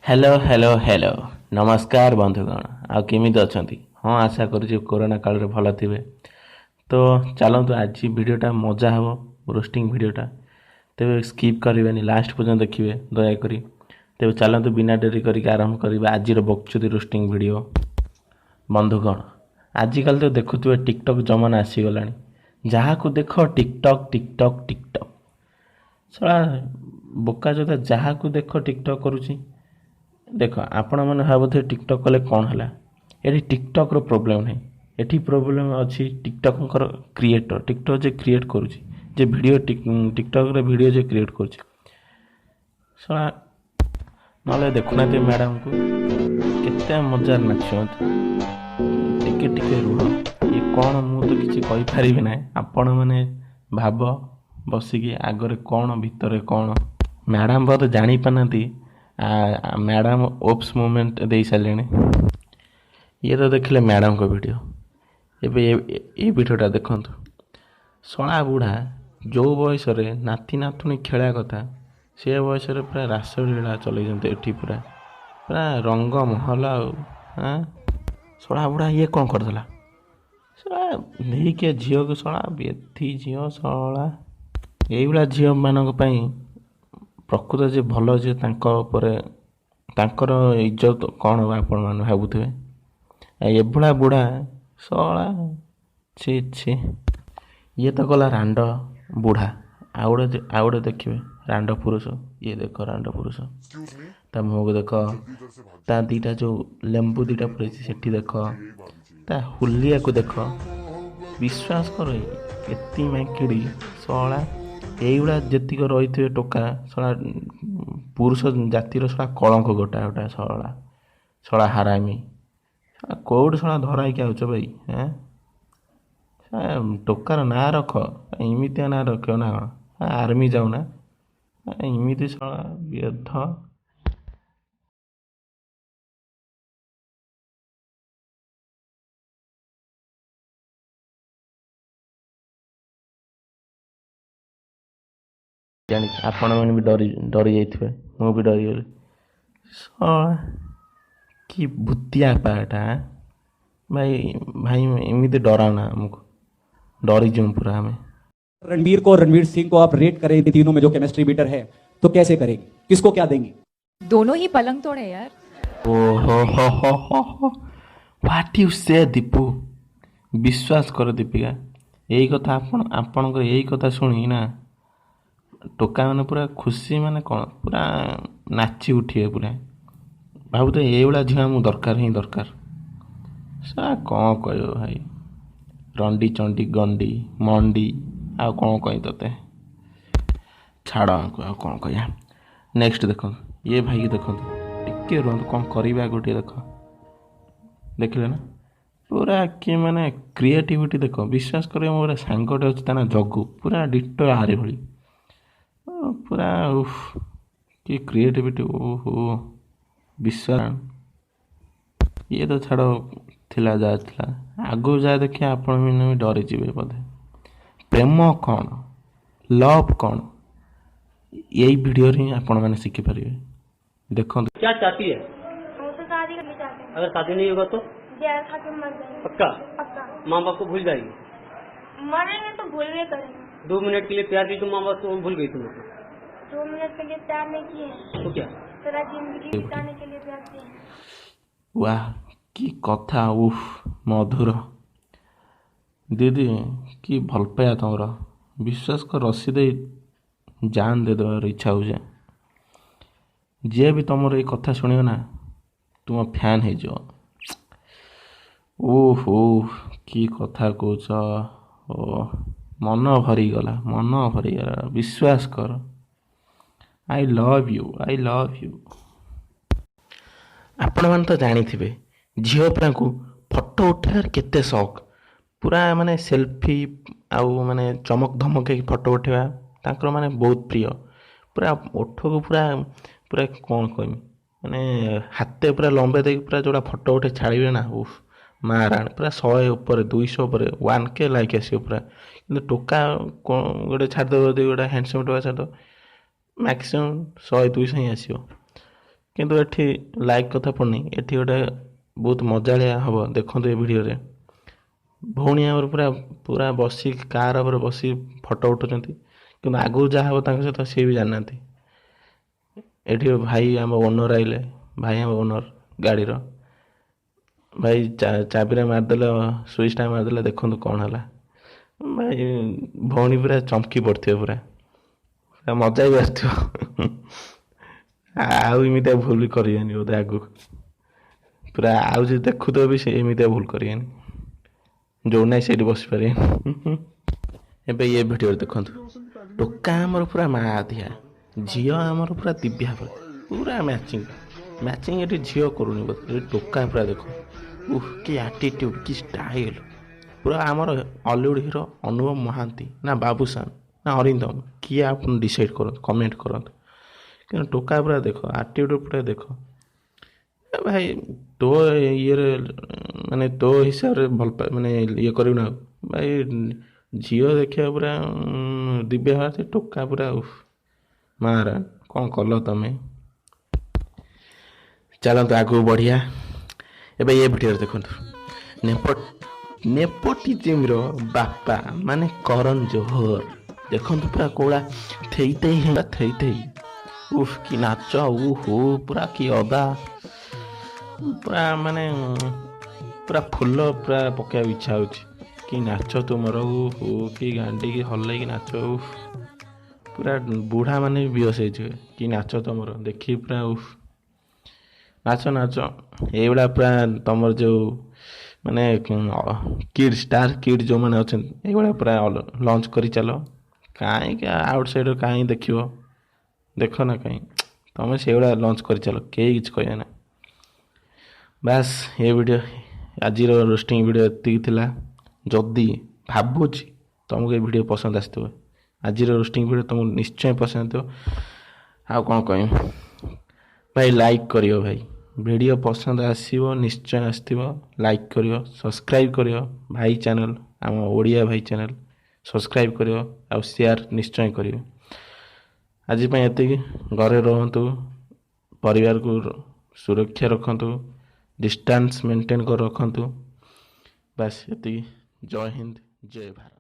Hello hello hello, ନମସ୍କାର ବନ୍ଧୁଗଣ। ଆଉ କେମିତି ଅଛନ୍ତି? ହଁ, ଆଶା କରୁଛି କୋରୋନା କାଳରେ ଭଲ ଥିବେ। ତ ଚାଲନ୍ତୁ, ଆଜି ଭିଡ଼ିଓଟା ମଜା ହେବ, ରୋଷ୍ଟିଂ ଭିଡ଼ିଓଟା। ତେବେ ସ୍କିପ୍ କରିବେନି, ଲାଷ୍ଟ ପର୍ଯ୍ୟନ୍ତ ଦେଖିବେ ଦୟାକରି। ତେବେ ଚାଲନ୍ତୁ, ବିନା ଡେରି କରିକି ଆରମ୍ଭ କରିବା ଆଜିର ବକ୍ଚୁଦି ରୋଷ୍ଟିଂ ଭିଡ଼ିଓ। ବନ୍ଧୁଗଣ, ଆଜିକାଲି ତ ଦେଖୁଥିବେ ଟିକଟକ୍ ଜମାନା ଆସିଗଲାଣି। ଯାହାକୁ ଦେଖ ଟିକଟକ୍ ଟିକଟକ୍ ଟିକଟକ୍। ଶଳା ବୋକା ଯୋଦା, ଯାହାକୁ ଦେଖ ଟିକଟକ୍ କରୁଛି। ଦେଖ, ଆପଣମାନେ ଭାବୁଥିବେ ଟିକଟକ୍ କଲେ କ'ଣ ହେଲା। ଏଠି ଟିକଟକ୍ର ପ୍ରୋବ୍ଲେମ୍ ନାହିଁ, ଏଠି ପ୍ରୋବ୍ଲେମ୍ ଅଛି ଟିକଟକ୍ଙ୍କର କ୍ରିଏଟର୍, ଟିକଟକ୍ ଯେ କ୍ରିଏଟ୍ କରୁଛି, ଯେ ଭିଡ଼ିଓ ଟିକଟକ୍ରେ ଭିଡ଼ିଓ ଯେ କ୍ରିଏଟ୍ କରୁଛି ଶଳା। ନହେଲେ ଦେଖୁନାହାନ୍ତି ମ୍ୟାଡ଼ାମକୁ କେତେ ମଜାରେ ନାଚୁଛନ୍ତି। ଟିକେ ଟିକେ ରୁହ, ଇଏ କ'ଣ ମୁଁ ତ କିଛି କହିପାରିବି ନାହିଁ। ଆପଣମାନେ ଭାବ ବସିକି, ଆଗରେ କ'ଣ ଭିତରେ କ'ଣ। ମ୍ୟାଡ଼ାମ ବୋଧେ ଜାଣିପାରୁନାହାନ୍ତି, ମ୍ୟାଡ଼ାମ ଓପ୍ସ ମୁଭମେଣ୍ଟ ଦେଇ ସାରିଲେଣି। ଇଏ ତ ଦେଖିଲେ ମ୍ୟାଡ଼ାମଙ୍କ ଭିଡ଼ିଓ, ଏବେ ଏ ଭିଡ଼ିଓଟା ଦେଖନ୍ତୁ। ଶଳା ବୁଢ଼ା, ଯେଉଁ ବୟସରେ ନାତି ନାତୁଣୀ ଖେଳିବା କଥା, ସେ ବୟସରେ ପୁରା ରାସଲୀଳା ଚଲେଇଛନ୍ତି ଏଠି, ପୁରା ପୁରା ରଙ୍ଗ ମହଲ। ଆଉ ଆଁ ଶଳା ବୁଢ଼ା ଇଏ କ'ଣ କରିଦେଲା? ଶଳା ନେଇକି ଝିଅକୁ, ଶଳା ବେଧି ଝିଅ ଶଳା। ଏଇଭଳିଆ ଝିଅମାନଙ୍କ ପାଇଁ ପ୍ରକୃତ ଯେ ଭଲ ଝିଅ, ତାଙ୍କ ଉପରେ ତାଙ୍କର ଇଜ୍ଜତ କ'ଣ ହେବ ଆପଣମାନେ ଭାବୁଥିବେ। ଆଉ ଏଭଳିଆ ବୁଢ଼ା ଶଳା, ଛି ଛି। ଇଏ ତ ଗଲା ରାଣ୍ଡ ବୁଢ଼ା, ଆଉ ଗୋଟେ ଦେଖିବେ ରାଣ୍ଡ ପୁରୁଷ। ଇଏ ଦେଖ ରାଣ୍ଡ ପୁରୁଷ, ତା ମୁହଁକୁ ଦେଖ, ତା ଦୁଇଟା ଯେଉଁ ଲେମ୍ବୁ ଦୁଇଟା ପୁରେଇଛି ସେଠି ଦେଖ, ତା ହୁଲିଆକୁ ଦେଖ। ବିଶ୍ୱାସ କର, ଏତି ମାଙ୍କିଡ଼ି ଶଳା। ଏଇଭଳିଆ ଯେତିକ ରହିଥିବେ ଟୋକା ଶଳା, ପୁରୁଷ ଜାତିର ଶଳା କଳଙ୍କ ଗୋଟା ଗୋଟା ଶଳା, ଶଳା ହାରାମି ଶଳା। କେଉଁଠି ଶଳା ଧରା ହେଇକି ଆଉଛ ଭାଇ? ଏଁ ଟୋକାର ନାଁ ରଖ, ଏମିତିଆ ନାଁ ରଖିବ ନା କ'ଣ? ଆର୍ମି ଯାଉନା ଏମିତି ଶଳା ବ୍ୟର୍ଥ। ଜାଣିଛି ଆପଣମାନେ ବି ଡରି ଡରି ଯାଇଥିବେ, ମୁଁ ବି ଡରିଗଲି। ଶଳା କି ଭୂତିଆ ପାଟା ଭାଇ। ଭାଇ, ଏମିତି ଡରାଉନା ଆମକୁ, ଡରିଯିବୁ ପୁରା ଆମେ। रणवीर को, रणवीर सिंह को आप रेट करें, तीनों में जो केमिस्ट्री बीटर है, तो कैसे करेंगे? किसको क्या देंगे? दोनों ही पलंग तोड़े यार। ଓହୋ ହୋ ହୋ ହୋ ହୋ, what you ସେ ଦୀପୁ। ବିଶ୍ୱାସ କର ଦୀପିକା, ଏଇ କଥା ଆପଣ ଆପଣଙ୍କର ଏଇ କଥା ଶୁଣି ନା ଟୋକାମାନେ ପୁରା ଖୁସି, ମାନେ କ'ଣ ପୁରା ନାଚି ଉଠିବେ ପୁରା। ଭାବୁଥିବେ ଏଇଭଳିଆ ଝିଅ ଆମକୁ ଦରକାର ହିଁ ଦରକାର। ଶଳା କ'ଣ କହିବ ଭାଇ, ରଣ୍ଡି ଚଣ୍ଡି ଗଣ୍ଡି ମଣ୍ଡି, ଆଉ କ'ଣ କହିବି ତୋତେ? ଛାଡ଼ ଆଙ୍କୁ, ଆଉ କ'ଣ କହିବା। ନେକ୍ସଟ ଦେଖନ୍ତୁ, ଇଏ ଭାଇକି ଦେଖନ୍ତୁ। ଟିକେ ରୁହନ୍ତୁ, କ'ଣ କରିବା ଆଗକୁ ଟିକେ ଦେଖ। ଦେଖିଲେ ନା ପୁରା କି ମାନେ କ୍ରିଏଟିଭିଟି ଦେଖ। ବିଶ୍ୱାସ କରିବ, ମୋର ସାଙ୍ଗଟେ ଅଛି, ତା ନାଁ ଜଗୁ, ପୁରା ଡିଟୋ ଆରି ଭଳି ପୁରା। ଉଫ୍, କି କ୍ରିଏଟିଭିଟି, ଓହୋ ବିଶ୍ୱାସ। ଇଏ ତ ଛାଡ଼, ଥିଲା ଯାହା ଥିଲା, ଆଗକୁ ଯାହା ଦେଖିବା ଆପଣ ବି ଡରିଯିବେ ବୋଧେ। ପ୍ରେମ କ'ଣ, ଲଭ୍ କ'ଣ, ଏଇ ଭିଡ଼ିଓରେ ହିଁ ଆପଣମାନେ ଶିଖିପାରିବେ। ଦେଖନ୍ତୁ। क्या चाहती है? हम तो शादी करनी चाहते हैं। अगर शादी नहीं होगा तो? जहर खा के मर जाएंगे। पक्का? पक्का। माँ बाप को भूल जाएगी? मरेंगे तो भूल भी करेंगे। 2 मिनट के लिए प्यार की तो माँ बाप को भूल गई तुम? 2 मिनट के लिए प्यार नहीं किए हैं। तो क्या? तेरा जिंदगी बिताने के लिए प्यार किए हैं। ୱାହ, କି କଥା, ଉଫ୍ ମଧୁର। ଦିଦି, କି ଭଲ ପାଇବା ତମର। ବିଶ୍ୱାସ କର, ରସି ଦେଇ ଜାନ୍ ଦେଇଦେବାର ଇଚ୍ଛା ହେଉଛି। ଯିଏ ବି ତମର ଏଇ କଥା ଶୁଣିବ ନା, ତୁମ ଫ୍ୟାନ୍ ହେଇଯିବ। ଓହୋ, କି କଥା କହୁଛ, ଓ ମନ ଭରିଗଲା, ମନ ଭରିଗଲା। ବିଶ୍ୱାସ କର, I love you, I love you. ଆପଣମାନେ ତ ଜାଣିଥିବେ ଝିଅ ପିଲାଙ୍କୁ ଫଟୋ ଉଠାଇବାର କେତେ ସଉକ। ପୁରା ମାନେ ସେଲଫି ଆଉ ମାନେ ଚମକ ଧମକ ହେଇକି ଫଟୋ ଉଠାଇବା ତାଙ୍କର ମାନେ ବହୁତ ପ୍ରିୟ। ପୁରା ଓଠକୁ ପୁରା ପୁରା କ'ଣ କହିମି, ମାନେ ହାତେ ପୁରା ଲମ୍ବେଇ ଦେଇକି ପୁରା ଯେଉଁଟା ଫଟୋ ଉଠେଇ ଛାଡ଼ିବେ ନା, ଉଫ୍ ମା ରାଣୀ, ପୁରା 100 ଉପରେ, 200 ଉପରେ, 1K like ଆସିବ ପୁରା। କିନ୍ତୁ ଟୋକା କ'ଣ ଗୋଟେ ଛାଡ଼ିଦେବ, ଯଦି ଗୋଟେ ହ୍ୟାଣ୍ଡସମ୍ ଟୋକା ଛାଡ଼ିଦେବ, ମ୍ୟାକ୍ସିମମ୍ 100 200 ହିଁ ଆସିବ। କିନ୍ତୁ ଏଠି ଲାଇକ୍ କଥା ପଡ଼ୁନି। ଏଠି ଗୋଟେ ବହୁତ ମଜାଳିଆ ହେବ, ଦେଖନ୍ତୁ ଏ ଭିଡ଼ିଓରେ। ଭଉଣୀ ଆମର ପୁରା ପୁରା ବସି କାର୍ ଉପରେ ବସି ଫଟୋ ଉଠାଉଛନ୍ତି, କିନ୍ତୁ ଆଗକୁ ଯାହା ହେବ ତାଙ୍କ ସହିତ ସିଏ ବି ଜାଣିନାହାନ୍ତି। ଏଠି ଭାଇ ଆମ ଓନର୍ ଆଇଲେ। ଭାଇ ଆମ ଓନର୍ ଗାଡ଼ିର। ଭାଇ ଚାବିରେ ମାରିଦେଲେ, ସୁଇଚ୍ଟା ମାରିଦେଲେ। ଦେଖନ୍ତୁ କ'ଣ ହେଲା। ଭାଇ ଭଉଣୀ ପୁରା ଚମକି ପଡ଼ିଥିବ, ପୁରା ପୁରା ମଜା ବି ଆସିଥିବ। ଆଉ ଏମିତିଆ ଭୁଲ କରିବେନି ବୋଧେ ଆଗକୁ ପୁରା। ଆଉ ଯଦି ଦେଖୁଥିବ ବି, ସେ ଏମିତିଆ ଭୁଲ କରିବେନି। ଯୋଉ ନାହିଁ ସେଇଠି ବସିପାରିବେନି। ଏବେ ଇଏ ଭିଡ଼ିଓରେ ଦେଖନ୍ତୁ, ଟୋକା ଆମର ପୁରା ମା ଅଧିଆ, ଝିଅ ଆମର ପୁରା ଦିବ୍ୟା, ପୁରା ପୁରା ମ୍ୟାଚିଂ ମ୍ୟାଚିଂ। ଏଠି ଝିଅ କରୁନି ବୋଧେ, ଏଠି ଟୋକା ପୁରା ଦେଖ। ଉଃ, କି ଆଟିଟ୍ୟୁଡ଼, କି ଷ୍ଟାଇଲ୍! ପୁରା ଆମର ଅଲିଉଡ଼ ହିରୋ ଅନୁଭବ ମହାନ୍ତି ନା ବାବୁସାନ ନା ଅରିନ୍ଦମ, କିଏ ଆପଣ ଡିସାଇଡ଼୍ କରନ୍ତୁ, କମେଣ୍ଟ କରନ୍ତୁ। କିନ୍ତୁ ଟୋକା ପୁରା ଦେଖ, ଆଟିଟ୍ୟୁଡ଼ ପୁରା ଦେଖ। ଏ ଭାଇ, ତୋ ଇଏରେ ମାନେ ତୋ ହିସାବରେ ଭଲ ପା ମାନେ ଇଏ କରିବୁ ନା ଆଉ। ଭାଇ, ଝିଅ ଦେଖିବା ପୁରା ଦିବ୍ୟା ଭାରତୀ, ଟୋକା ପୁରା ଉଫ୍ ମାରା, କ'ଣ କଲ ତମେ? ଚାଲନ୍ତୁ ଆଗକୁ ବଢ଼ିଆ। ଏବେ ଏ ଭିଡ଼ିଓରେ ଦେଖନ୍ତୁ, ନେପୋଟିଜିମ୍ର ବାପା ମାନେ କରଣ ଜୋହର। ଦେଖନ୍ତୁ ପୁରା କୋଳା ଥେଇ ଥେଇ ହେଲା, ଥେଇ ଥେଇ। ଉଫ୍, କି ନାଚ! ଉହୁ, ପୁରା କି ଅଦା! ପୁରା ମାନେ ପୁରା ଫୁଲ ପୁରା ପକେଇବାକୁ ଇଚ୍ଛା ହେଉଛି। କି ନାଚ ତୁମର! ଉହୁ, କି ଗାଣ୍ଡିକି ହଲେଇକି ନାଚ! ଉଫ୍, ପୁରା ବୁଢ଼ା ମାନେ ବି ବେହୋସ ହେଇଯିବେ। କି ନାଚ ତମର ଦେଖିକି ପୁରା ଉଫ୍। ନାଚ ନାଚ ଏଇଭଳିଆ ପୁରା। ତମର ଯେଉଁ ମାନେ କିଡ୍, ଷ୍ଟାର କିଡ୍ ଯେଉଁମାନେ ଅଛନ୍ତି, ଏଇଭଳିଆ ପୁରା ଲଞ୍ଚ କରି ଚାଲ। କାହିଁକି ଆଉଟ୍ ସାଇଡ଼୍ କାହିଁକି ଦେଖିବ? ଦେଖ ନା କାହିଁ, ତମେ ସେଇଭଳିଆ ଲଞ୍ଚ କରି ଚାଲ, କେହି କିଛି କହିବେ ନା। ବାସ୍, ଏ ଭିଡ଼ିଓ, ଆଜିର ରୋଷ୍ଟିଂ ଭିଡ଼ିଓ ଏତିକି ଥିଲା। ଯଦି ଭାବୁଛି ତୁମକୁ ଏ ଭିଡ଼ିଓ ପସନ୍ଦ ଆସିଥିବ, ଆଜିର ରୋଷ୍ଟିଂ ଭିଡ଼ିଓ ତୁମକୁ ନିଶ୍ଚୟ ପସନ୍ଦ ଆସିଥିବ। ଆଉ କ'ଣ କହିବି ଭାଇ? ଲାଇକ୍ କରିବ ଭାଇ। ଭିଡ଼ିଓ ପସନ୍ଦ ଆସିବ, ନିଶ୍ଚୟ ଆସିଥିବ। ଲାଇକ୍ କରିବ, ସବସ୍କ୍ରାଇବ୍ କରିବ ଭାଇ ଚ୍ୟାନେଲ୍, ଆମ ଓଡ଼ିଆ ଭାଇ ଚ୍ୟାନେଲ୍ ସବସ୍କ୍ରାଇବ୍ କରିବ ଆଉ ସେୟାର ନିଶ୍ଚୟ କରିବ। ଆଜି ପାଇଁ ଏତିକି। ଘରେ ରୁହନ୍ତୁ, ପରିବାରକୁ ସୁରକ୍ଷା ରଖନ୍ତୁ, ଡିଷ୍ଟାନ୍ସ ମେଣ୍ଟେନ୍ କରି ରଖନ୍ତୁ। ବାସ୍, ଏତିକି। ଜୟ ହିନ୍ଦ, ଜୟ ଭାରତ।